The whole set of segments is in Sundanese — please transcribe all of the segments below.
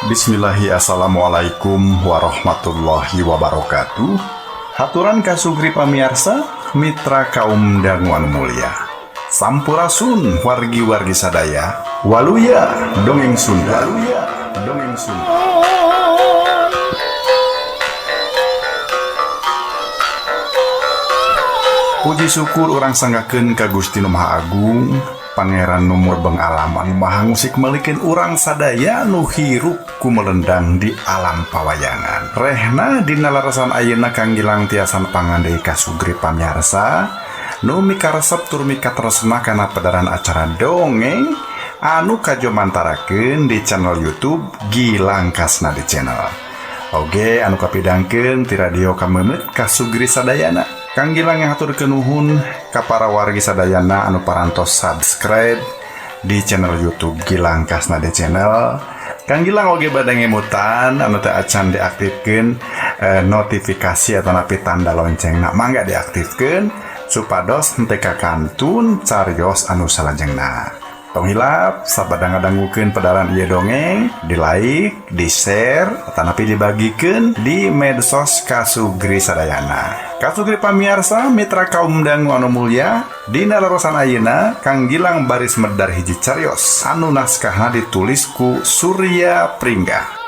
Bismillahi assalamualaikum warahmatullahi wabarakatuh. Haturan kasugri pamiarsa mitra kaum dangu anu mulia. Sampurasun wargi-wargi sadaya. Waluya dongeng Sunda. Waluya dongeng Sunda. Puji syukur urang sanggakeun ka Gusti Nu Maha Agung, Pangeran nu murbeng alam anu maha ngusik melikeun urang sadaya nu hirup ku melendang di alam pawayangan. Rehna dina larasan ayeuna Kang Gilang tiasan pangandei kasugri pamiarsa nu mikaresep tur mikatresna kana pedaran acara dongeng anu kajomantarakeun di channel YouTube Gilang Kasnadi Channel. Oge anu kapidangkeun ti radio Kamemet kasugri sadayana. Kang Gilang ngahaturkeun nuhun ka para wargi sadayana anu parantos subscribe di channel YouTube Gilang Kasnadi Channel. Kang Gilang oge bade ngemutan anu teu acan diaktifkeun notifikasi atau napi tanda loncengna, mangga diaktifkeun supados henteu kakantun carios anu salajengna. Tong hilap sabada ngadangukeun pedaran ieu dongeng, di like, di share, atanapi dibagikeun di medsos kasugri sadayana. Kasugri pamiarsa mitra kaum dangu anu mulya, dina larasan ayeuna Kang Gilang baris medar hiji carios anu naskahna ditulis ku Surya Pringga.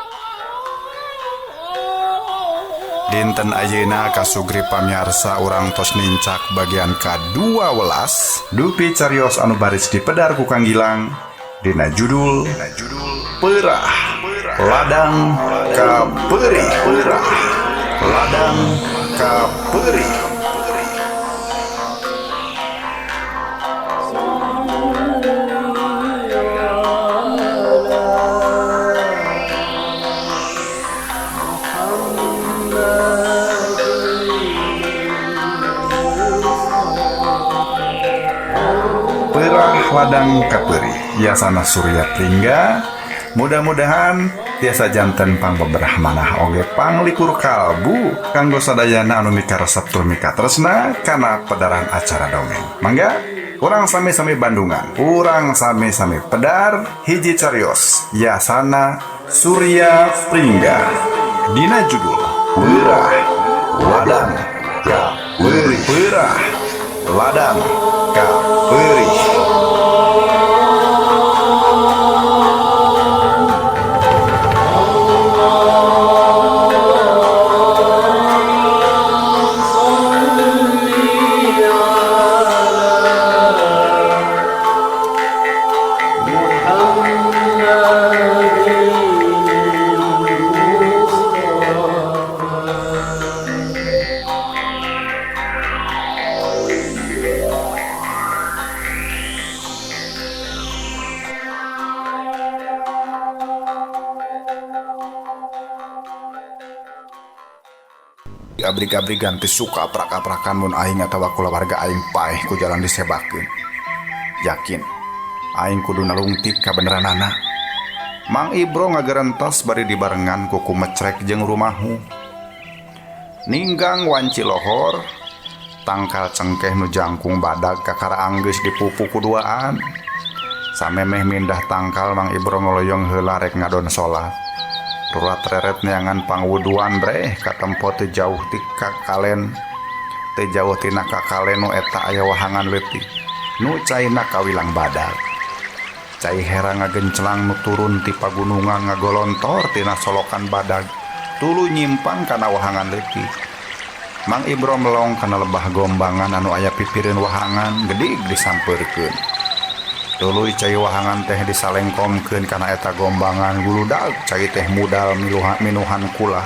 Dinten ayeuna kasugri pamiarsa urang tos nincak bagian ka-12 dupi carios anu baris dipedar ku Kang Gilang dina judul Peurah Ladang Kapeurih. Peurah Ladang Kapeurih. Peurah Ladang Kapeurih yasana Surya Pringga. Mudah-mudahan tiasa janten pangbeberah manah oge panglikur kalbu kanggo sadayana anu mikaresep tur mikatresna kana pedaran acara dongeng. Mangga urang sami-sami Bandungan, urang sami-sami pedar hiji carios yasana Surya Pringga dina judul Peurah Ladang Kapeurih. Peurah Ladang Kapeurih. Abri-abri ganti suka aprak-aprakan mun aing atawa kulawarga aing paeh ku jalan disebakeun. Yakin aing kudu nalungtik kabeneranana. Mang Ibro ngagerentos bari dibarengan kuku mecrek jeung rumahu. Ninggang wanci lohor, tangkal cengkeh nu jangkung badag kakara anggeus dipupu ku duaan. Samemeh mindah tangkal Mang Ibro ngoloyong heula rek ngadon salat. Rurat reret neangan pangwuduan breh katempo teu jauh ti kakalen, teu jauh tina kakalen nu eta aya wahangan leutik nu caina kawilang badag. Cai hera ngagencelang nu turun ti pagunungan ngagolontor tina solokan badag tuluy nyimpang kana wahangan leutik. Mang Ibro melong kana lebah gombangan anu aya pipireun wahangan gedig disampeurkeun. Tuluy cai wahangan teh disalengkomkeun kana eta gombangan guludag cai teh mudal minuhan kulah.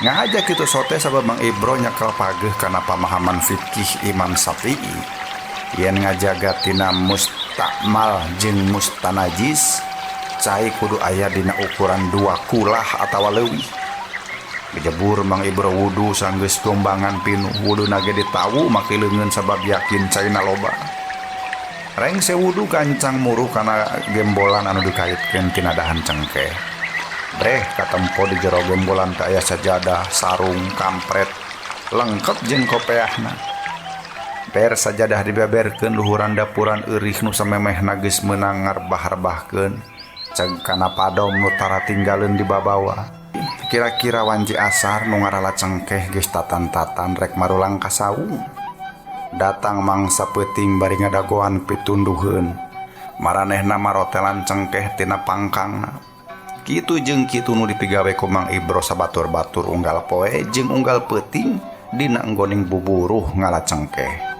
Ngahaja kitu sote sabab Mang Ibro nyekel pageuh kana pamahaman fikih Imam Syafi'i yen ngajaga tina mustakmal jeung mustanajis cai kudu aya dina ukuran 2 kulah atawa leuwih. Gejebur Mang Ibro wudu sanggeus gombangan pinuh wuduna ge ditawu make leungeun sabab yakin caina loba. Rengse wudu gancang muruh kana gembolan anu dikaitkeun tina dahan cengkeh. Breh katempo di jero gembolan teh aya sajadah, sarung, kampret, lengkep jeung kopeahna. Ber sajadah dibeberkeun luhuran dapuran eurih nu samemehna geus meunang ngarbah-rebahkeun. Ceg kana padom nu tara tinggaleun di babawa. Kira-kira wanci asar nu ngarala cengkeh geus tatan-tatan rek marulang ka saung. Datang mangsa peuting bari ngadagoan pitunduheun. Maranehna marotelan cengkeh tina pangkangna. Kitu jeung kitu nu dipigawe ku Mang Ibro sabatur-batur unggal poe jeung unggal peuting dina enggoning buburuh ngala cengkeh.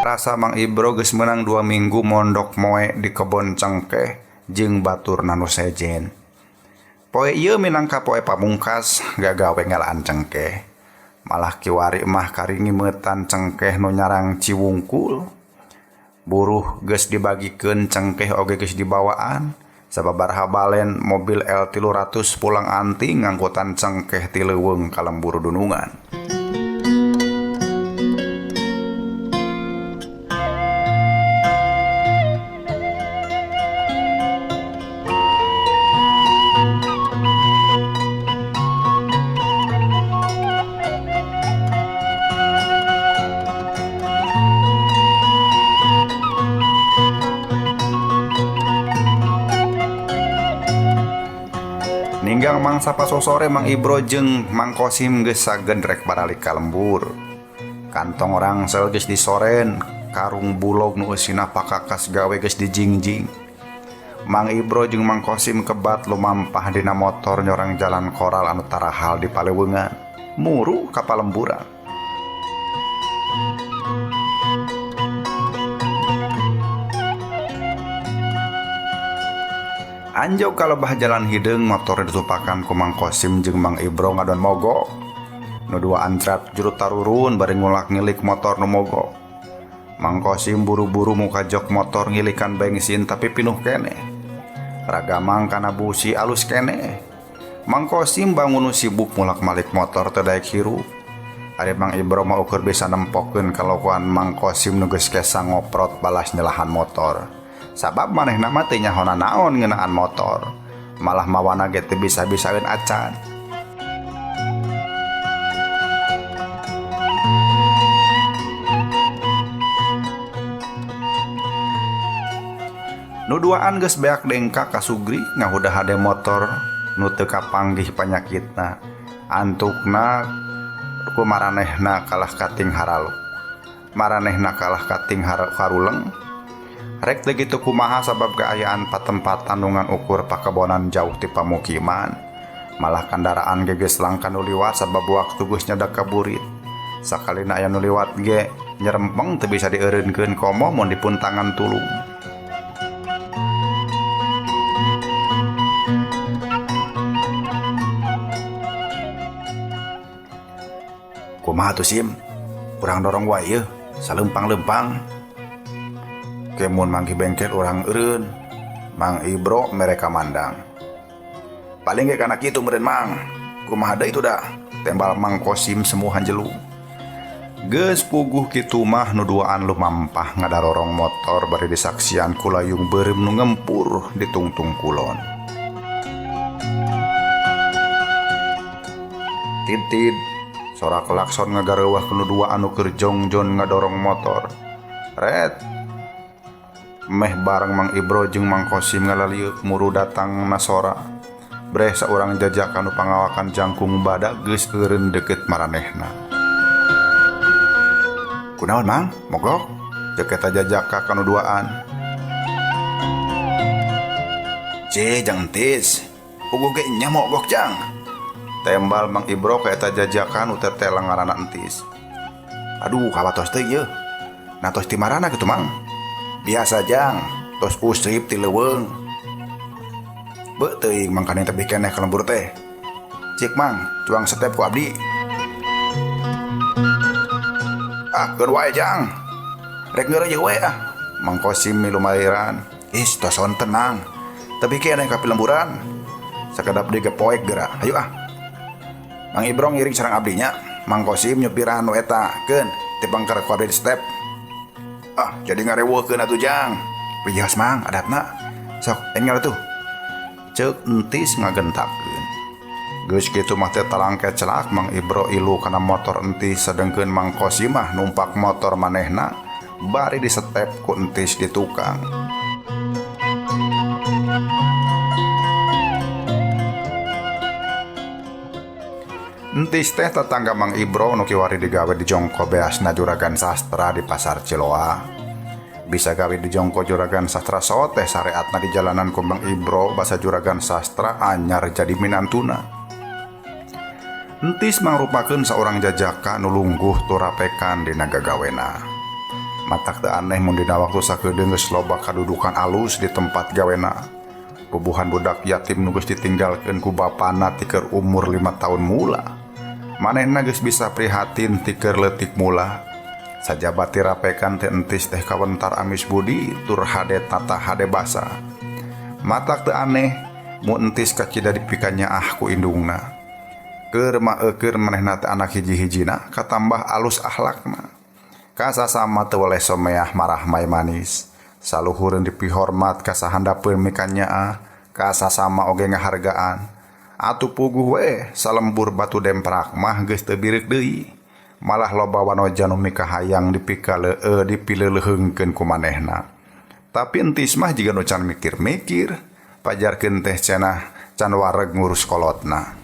Rasa Mang Ibro geus meunang 2 minggu mondok moe di kebon cengkeh jeung baturna nu sejen. Poe ieu minangka poe pamungkas gagawe ngalaan cengkeh. Malah kiwari mah karingimetan cengkeh nu nyarang ciwungkul. Buruh geus dibagikeun cengkeh oge geus dibawaan. Sababaraha balen mobil L300 pulang anting ngangkutan cengkeh ti leuweung ka lembur dunungan. Ninggang mangsa pasosore Mang Ibro jeung Mang Kosim geus sagendrek baralik ka lembur. Kantong rangsel geus disoren, karung bulog nu eusina pakakas gawe geus dijingjing. Mang Ibro jeung Mang Kosim kebat lumampah dina motor nyorang jalan koral anu tarahal di paleweungan. Muru ka palemburan. Anjog kalebah jalan hideung motor ditupakan ku Mang Kosim jeung Mang Ibro ngadon mogok. Nu dua antrat juru tarurun bari ngulak ngilik motor nu mogok. Mang Kosim buru-buru muka jok motor ngilikan bensin tapi pinuh keneh. Ragamang kana busi alus keneh. Mang Kosim bangun sibuk mulak-malik motor teu daek hirup. Ari Mang Ibro mah ukur bisa nempokeun kalakuan Mang Kosim nu geus kesa ngoprot balas nyelahan motor. Sabab manehna mah teu nyahona naon ngeunaan motor. Malah mawana ge teu bisa-bisaeun acan. Nu duaan geus beak dengkak ka Sugri ngahudah hade motor nu teu kapanggih panyakitna. Antukna ku maranehna kalah kating haralu. Maranehna kalah kating haruleng. Rek teu kitu kumaha sabab kaayaan patempatan nu ngan ukur pakebonan jauh ti pamukiman. Malah kandaraan ge geus langka nu liwat sabab waktu geus nyadak ka burit. Sakalina aya nu liwat ge nyerempeng teu bisa dieureunkeun komo mun dipuntangan tulung. Kumaha tuh Sim? Urang dorong wae yeuh, saleumpang-leumpang. Kemun mangki bengkel urang eureun. Mang Ibro mereka mandang. Paling ge kana kitu meureun Mang. Kumaha deui itu dah. Tembal Mang Kosim semuhan jelu. Geus puguh kitu mah nu duaan lumampah ngadarorong motor bari disaksian ku layung beureum nu ngempur di tungtung kulon. Tid-tid sora klakson ngagareuwah ku nu duaan nu keur jongjon ngadorong motor. Ret meh bareng Mang Ibro jeung Mang Kosim ngalalieu muru datang nasora. Breh saurang jajakan nu pangawakan jangkung badak geus eureun deukeut maranehna. Kunaon Mang? Mogok? Ceuk eta jajaka ka nu duaan. Ce jang entis. Puguh ge nya mogok jang. Tembal Mang Ibro ka eta jajakan nu tetelang ngaranna entis. Aduh kawatos teh ieu. Nah tos ti marana kitu Mang? Biasa jang, tos usrip ti leuweung. Beuh teuing mangkane tebih keneh ka lembur teh. Cik Mang, cuang setep ku abdi. Ah, keun wae jang. Rek ngeureuyeuh we ah. Mang Kosim milu maliran. Ih, tos tenang. Tebih keneh ka pilemburan. Sakedap deui ge poek geura. Hayu ah. Mang Ibro ngiring sareng abdinya. Mang Kosim nyupiran nu eta. Keun, tipangker ku abdi di step. Ah, jadi ngareweukeun atuh jang. Wios Mang, adatna. Sok, enggal atuh. Ceuk entis ngagentakeun. Geus kitu mah teh talangke celak Mang Ibro ilu kana motor entis sedengkeun Mang Kosim mah numpak motor manehna bari disetep ku entis di tukang. Entis teh tetangga Mang Ibro nu kiwari digawe di jongko beasna Juragan Sastra di Pasar Ciloa. Bisa gawe di jongko Juragan Sastra so teh sareatna di jalanan ku Mang Ibro basa Juragan Sastra anyar jadi minantuna. Entis mangrupakeun saurang jajaka nu lungguh turapekan dina gagawena. Matak teu aneh mun dina waktu sakedeung geus loba kadudukan alus di tempat gawena. Bubuhan budak yatim nu geus ditinggalkeun ku bapana ti keur umur 5 tahun mula. Manehna geus bisa prihatin ti keur leutik mula. Sajaba tirapekan teh entis teh kawentar amis budi tur hade tata hade basa. Matak teu aneh mun entis kacida dipikanyaah ku indungna. Keur maeukeur manehna teh anak hiji-hijina katambah alus akhlakna. Kasasama teu weleh someah marah mai manis. Saluhureun dipihormat kasahandapeun mikanyaah, kasasama oge ngahargaan. Atuh puguh we salembur batu demprak mah geus teu bireuk deui. Malah loba wanoja nu mikahayang dipileuleheungkeun ku manehna. Tapi entis mah jiga nu can mikir-mikir, pajarkeun teh cenah can wareg ngurus kolotna.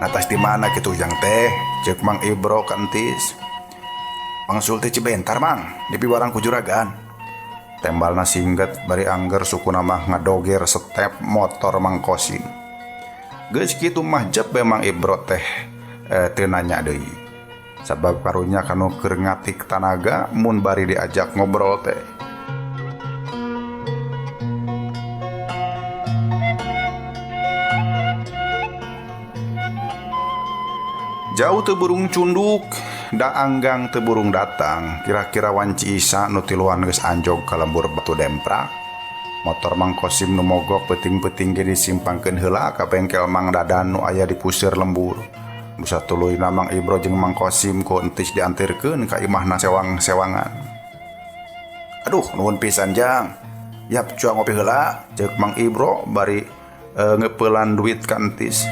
Atas di mana kitu jang teh? Ceuk Mang Ibro ka entis. Pangsul teh Cibentar Mang, dipiwarang ku juragan. Tembalna singget bari angger sukuna mah ngadoger step motor Mang Kosim. Geus kitu mah jep be Mang Ibro teh teu nanya deui. Sabab karunya kanu keur ngatik tanaga mun bari diajak ngobrol teh. Jauh teu burung cunduk, da anggang teu burung datang. Kira-kira wanci isa nu tiluan geus anjog ka lembur batu demprak. Motor Mang Kosim nu mogok peuting-peuting ge disimpangkeun heula ka bengkel Mang Dadan nu aya di puseur lembur. Nu satuluyna Mang Ibro jeung Mang Kosim ku entis diantirkeun ka imahna sewang-sewangan. Aduh, nuhun pisan jang. Yap, cuang ngopi heula, ceuk Mang Ibro bari ngepeulan duit ka entis.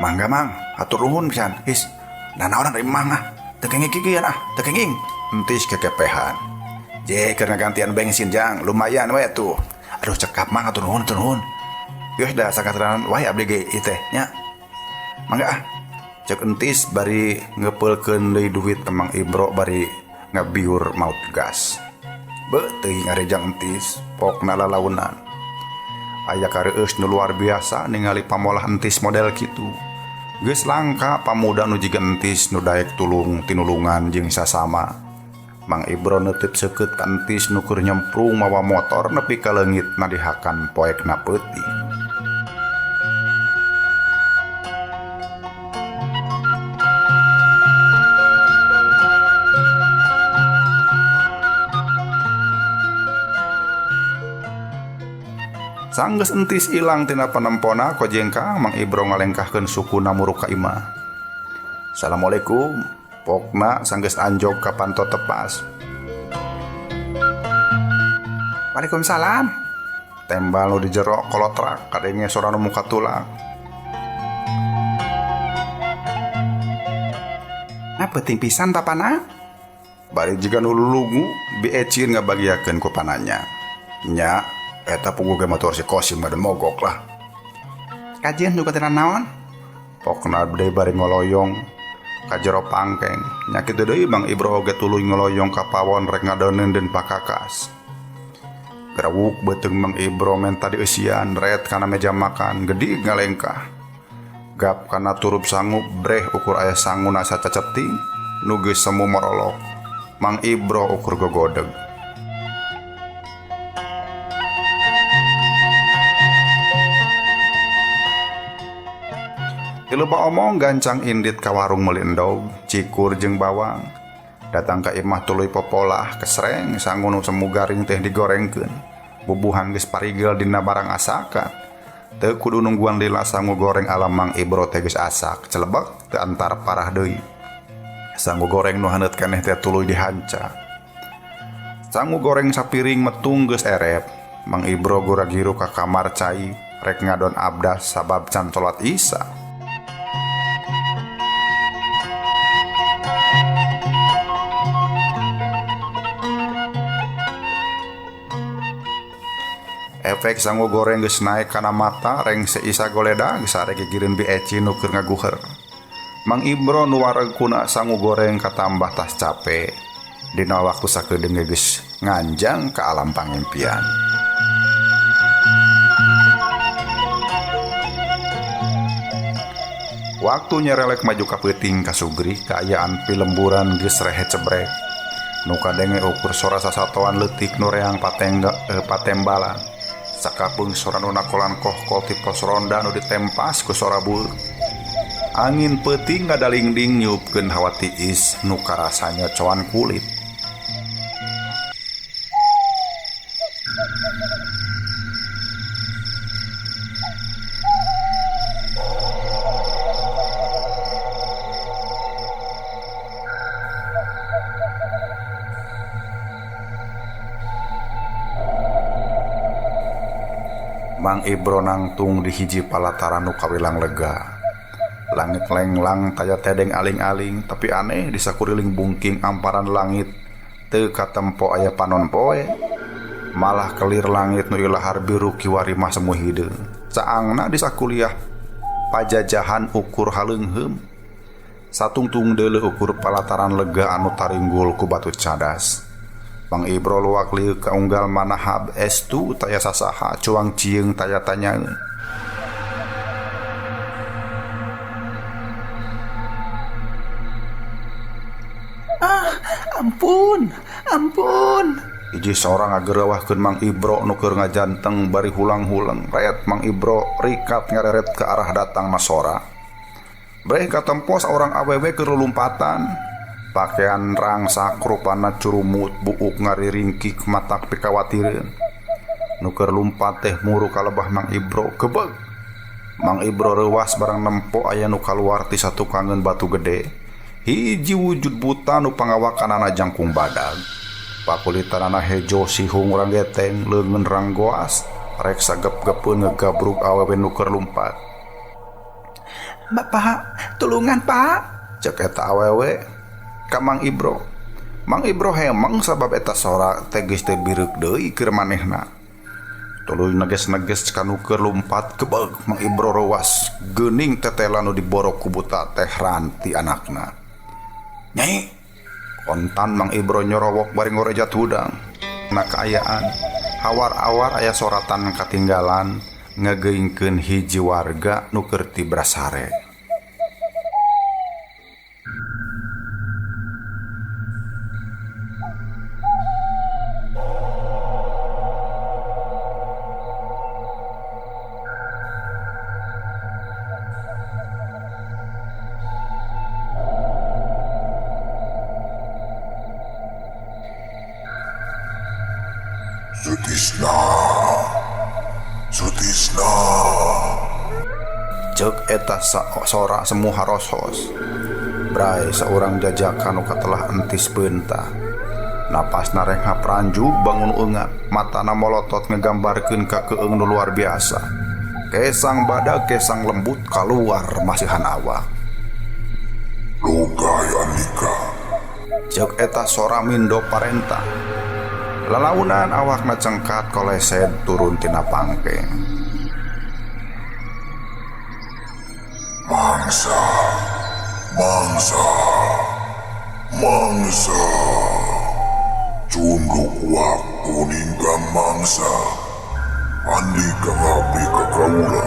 Mangga Mang, hatur nuhun pisan. Is, nanaonan ari Mang ah. Teu kenging kieu ah, teu kenging. Entis kekepehan. Je keur ngagantian bensin jang, lumayan we tuh. Aduh cekap Mang, hatur nuhun, hatur nuhun. Geus da sakateranan wae abdi ge ieu teh nya. Mangga ah. Ceuk entis bari ngepeulkeun deui duit ka Mang Ibro bari ngabiur maut gas. Beuh teuing ari jang entis, pokna lalaunan. Aya kareueus nu luar biasa ningali pamolah entis model kitu. Geus langka pamuda nu jiga entis nu daek tulung tinulungan jeung sasama. Mang Ibro neuteup seukeut ka entis nu keur nyemprung mawa motor nepi ka leungitna dihakan poekna peuting. Sanggeus entis ilang tina panempona kojengkang Mang Ibro ngalengkahkeun sukuna muruk ka imah. Assalamualaikum, pokna sanggeus anjog ka panto tepas. Waalaikumsalam. Tembal nu di jero kolotrak kadenge sora nu muka tulang. Nah peuting pisan papana. Bari jiga nu lulungu biecin ngabagiakeun ku pananya. Nya eta puguh ge motor si Kosim mah mogok lah. Kajian juga teu naon? Pokna deui bari ngoloyong ka jero pangkeng. Nya kitu deui Mang Ibro oge tuluy ngoloyong ka pawon rek ngadoneun deun pakakas. Gerawuk beuteung Mang Ibro menta dieusian ret kana meja makan gede ngalengkah. Gap kana turup sangu breh ukur aya sanguna sacaceting nu geus semu morolok. Mang Ibro ukur gogodeg. Loba omong gancang indit ka warung meuli endog, cikur jeung bawang. Datang ka imah tuluy popolah kesreng sangu nu semu garing teh digorengkeun. Bubuhan geus parigel dina barang asakan. Teu kudu nungguan lila sangu goreng alam Mang Ibro teh geus asak, celebek teu antar parah deui. Sangu goreng nu haneut keneh teh tuluy dihanca. Sangu goreng sapiring metung geus erep. Mang Ibro gura-giru ka kamar cai rek ngadon abdas sabab can salat Isya. Efek sangu goreng geus naek kana mata rengse isa goleda geus sare gigireun Bi Eci nu keur ngaguher. Mang Ibro nu wareg kuna sangu goreng katambah tas cape. Dina waktu sakedeung geus nganjang ka alam pangimpian. Waktu nyerelek maju ka peuting ka Sugri kaayaan pilemburan geus rehe cebrek. Nu kadenge ukur sora sasatoan leutik nu reang patembalan. Sakapeung sora nu nakolan kohkol ti pos ronda nu ditempas ku sora beureum. Angin peuting ngadalingding nyupkeun hawa tiis nu karasa nyocoan kulit. Mang Ibro nangtung di hiji palataran nu kawilang lega. Langit lenglang taya tedeng aling-aling, tapi aneh di sakuriling bungking amparan langit teu katempo aya panon poe. Malah kelir langit nu ilahar biru kiwari mah semu hideung. Caangna di sakuliah pajajahan ukur haleungheum. Satungtung deuleuh ukur palataran lega anu taringgul ku batu cadas. Mang Ibro luak lieu ka unggal manahab estu taya sasaha cuang cieung taya tanyaeun. Ah, ampun, ampun. Hiji sora ngagerewahkeun Mang Ibro nu keur ngajanteng bari hulang-huleng. Ret Mang Ibro rikat ngareret ke arah datangna sora. Breh katempo saurang awewe keur lulumpatan. Pakaian rangsak rupana curumut buuk ngariringkik matak pikawatireun. Nu keur lumpat teh muru kalebah Mang Ibro gebeg. Mang Ibro reuwas barang nempo aya nu kaluar ti satukangeun batu gede. Hiji wujud buta nu pangawakanana jangkung badag. Pakulitanana hejo sihung ranggeteng leungeun ranggoas rek sagep-gepeun ngegabrug awewe nu keur lumpat. Bapak, tulungan Pak, cek eta awewe ka Mang Ibro. Mang Ibro hemeng sabab eta sora teh geus teu bireuk deui keur manehna. Tuluy neges-neges ka nu keur lumpat gebeg Mang Ibro reuwas geuning tetela nu diborok ku buta teh ranti anakna. Nyai, kontan Mang Ibro nyorowok bari ngorejat hudang. Na kaayaan hawar-awar aya soratan katinggalan ngageingkeun hiji warga nu keur tibras sare. Sutisna, Sutisna. Cek eta sora semu harosos. Bray saurang jajakan nu katelah entis beunta. Napasna renghap ranjug bangun eungap, matana molotot ngegambarkeun ka keung nu luar biasa. Kesang badag kesang lembut kaluar masihan awak. Lukai Andika. Cek eta sora mindo parenta. Lalaunan awakna cengkat kolesed turun tina pangkeng. Mangsa, mangsa, mangsa. Cunduk waktu ninggang mangsa. Andika ngabdi ka kaula.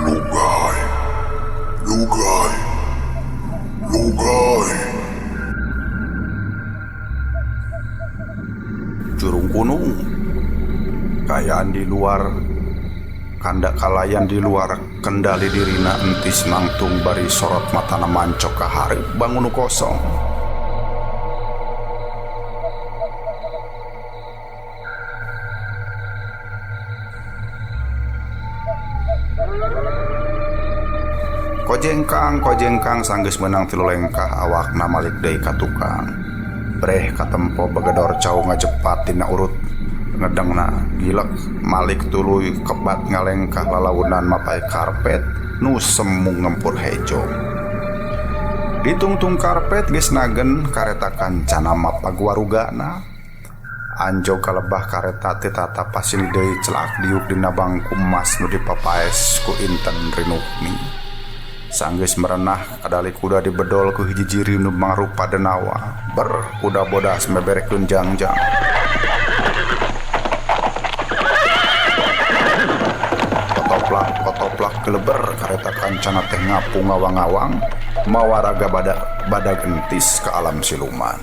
Lugai. Lugai. Lugai. Jurung gunung. Kayaan di luar kandak kalayan di luar kendali dirina entis nangtung bari sorot matana mancok ka hareup bangun nu kosong. Kojengkang kojengkang sanggeus meunang tilu lengkah awakna malik deui ka tukang. Breh katempo begedor cau ngajepat tina urut ngedengna gilek malik tuluy kebat ngalengkah lalaunan mapai karpet nu semu ngempur hejo. Ditungtung karpet geus nagen kareta kancana mapaguarugana. Anjo kalebah kareta teh tata pasili deui celak diuk dina bangku emas nu dipapaes ku Inten Rinukmi. Sanggeus merenah kadali kuda dibedol ku hiji jiri nu mangrupa denawa. Ber kuda bodas meberekeun jangjang. Kotoplak kotoplak geleber kareta kancana teh ngapung ngawang-ngawang mawaraga badag entis ke alam siluman.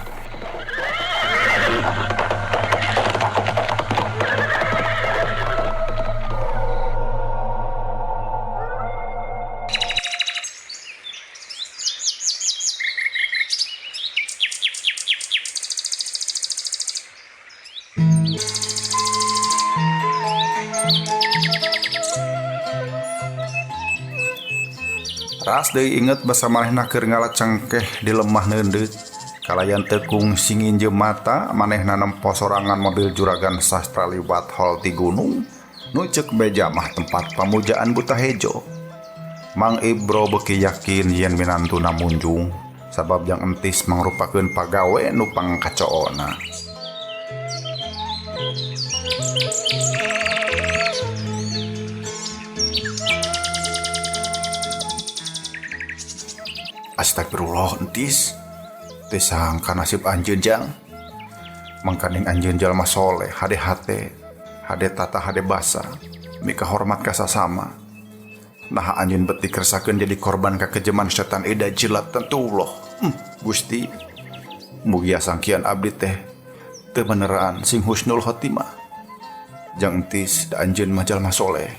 Ras deui inget basa manehna keur ngala cengkeh di lemah neundeut. Kalayan tekung singinjeum mata manehna nempo sorangan mobil juragan sastra liwat hol ti gunung nu ceuk beja mah tempat pamujaan buta hejo. Mang Ibro beuki yakin yen minantuna munjung sabab jang entis mangrupakeun pagawe nu pangkacoona. Astagfirullah entis, teu sangka nasib anjeun jang. Mangkaning anjeun jalma soleh, hade hate, hade tata, hade basa, mika hormat ka sasama. Naha anjeun bet dikersakeun jadi korban kakejeman setan ida jilat tentu loh. Gusti, mugia sangkian abdi teh teu beneraan sing husnul khotimah. Jang entis da anjeun mah jalma soleh.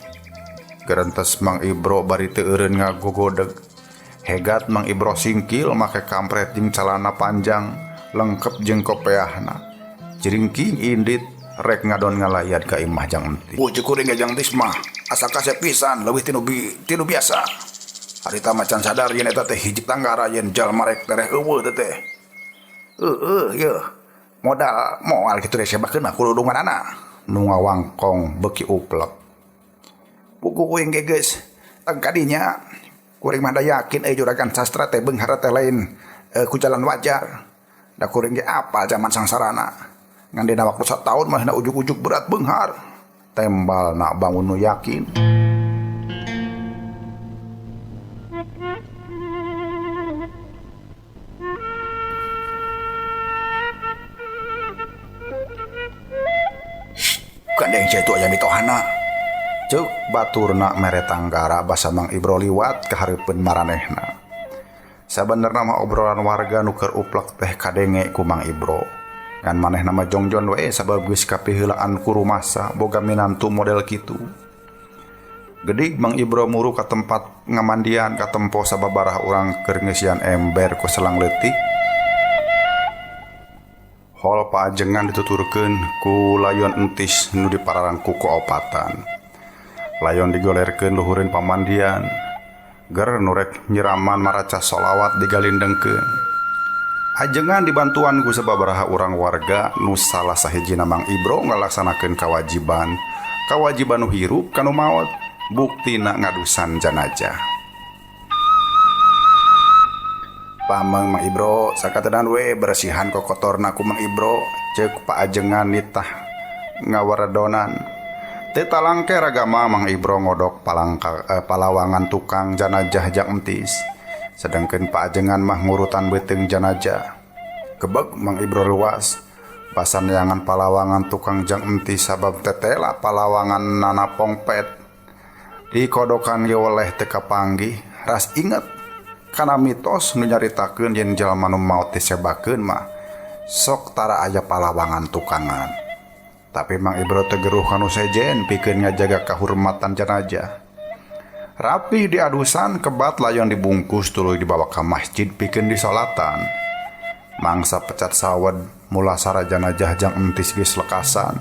Gerentes Mang Ibro bari teu eureun ngagogodeg. Hegat Mang Ibro singkil make kampret jeung calana panjang lengkep jeung kopeahna. Jiringking indit rek ngadon ngalayat ka imah jang entis. Pucuk kuring ge jang entis mah asa kasep pisan leuwih tinu biasa. Harita macan sadar yen eta teh hiji tanggara yen jalma rek tereh eueuh teh. Heueuh yeuh. Modal moal kitu disebakeun mah kuludunganana. Nu ngawangkong beuki uplek. Puguh kuring ge geus tang kadinya. Kuring mah da yakin juragan sastra teh beunghar teh lain ku jalan wajar. Da kuring ge apal zaman sangsarana. Ngan dina waktu sataun mah na ujug-ujug berat beunghar. Tembal nak bangun nu yakin. Gandeng cai tu aya mitohana. Ceuk baturna mere tanggara basa Mang Ibro liwat ka hareupeun maranehna. Sabenerna mah obrolan warga nu keur uplek teh kadenge ku Mang Ibro. Ngan manehna mah jongjon we sabab geus kapiheulaan ku rumasa boga minantu model kitu. Gedig Mang Ibro muru ka tempat ngamandian katempo sababaraha urang keur ngeusian ember ku selang leutik. Hol paajengan dituturkeun ku layon entis nu dipararangku ku opatan. Layon digolerkeun luhureun pamandian. Ger nu rek nyiraman maraca solawat digalindengkeun. Ajengan dibantuan ku sababaraha urang warga nu salah sahijina Mang Ibro ngalaksanakeun kawajiban. Kawajiban nu hirup kanu maot, buktina ngadusan janajah. Pameng Mang Ibro sakatenan we bersihan kokotorna ku Mang Ibro, ceuk paajengan nitah ngawaredonan. Teu talangke ragama Mang Ibro ngodok palawangan tukang janajah jang entis. Sedangkeun paajengan mah ngurutan beuteung janajah. Kebeg Mang Ibro luas, Lepasan neangan palawangan tukang jang entis sabab tetela palawangan nana pongpet. Dikodokan ge weleh teu kapanggih, ras inget kana mitos nu nyaritakeun yen jalma nu maot disebakeun mah sok tara aya palawangan tukangan. Tapi Mang Ibro teu geruh kanu sejen pikeun ngajaga kahormatan jenazah. Rapi diadusan kebat layon dibungkus tuluy dibawa ka masjid pikeun disolatan. Mangsa pecat sawed mulasara jenazah jang entis geus lekasan.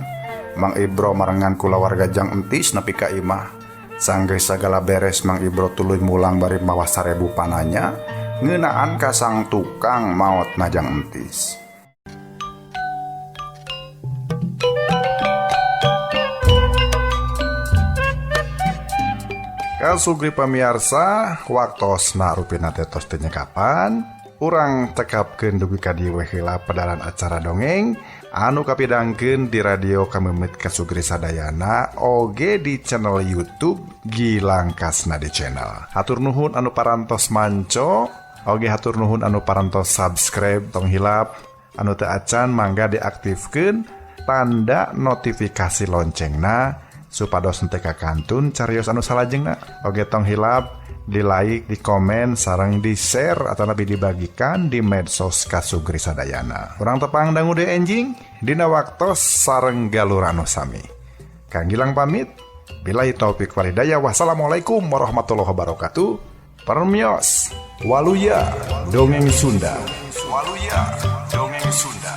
Mang Ibro marengan kulawarga jang entis nepi ka imah. Sanggeus sagala beres Mang Ibro tuluy mulang bari mawa 1000 pananya ngeunaan ka sang tukang maotna jang entis. Kasugri pamiarsa, waktosna rupina teh tos teu nyekapan. Urang tekapkeun dugi ka dieu we heula padaran acara dongeng anu kapidangkeun di radio Kamemit Kasugri Sadayana oge di channel YouTube Gilang Kasnadi Channel. Hatur nuhun anu parantos manco, oge hatur nuhun anu parantos subscribe, tong hilap anu teu acan mangga diaktifkeun tanda notifikasi loncengna supados henteu kakantun carios anu salajengna. Oge tong hilap di like, di komen, sareng di share atau lebih dibagikan di medsos Kasugri Sadayana. Urang tepang dangu deui enjing dina waktos sareng galur anu sami. Kang Gilang pamit. Billahi taufik walhidayah. Wassalamualaikum warahmatullahi wabarakatuh. Permios. Waluya Dongeng Sunda. Waluya Dongeng Sunda.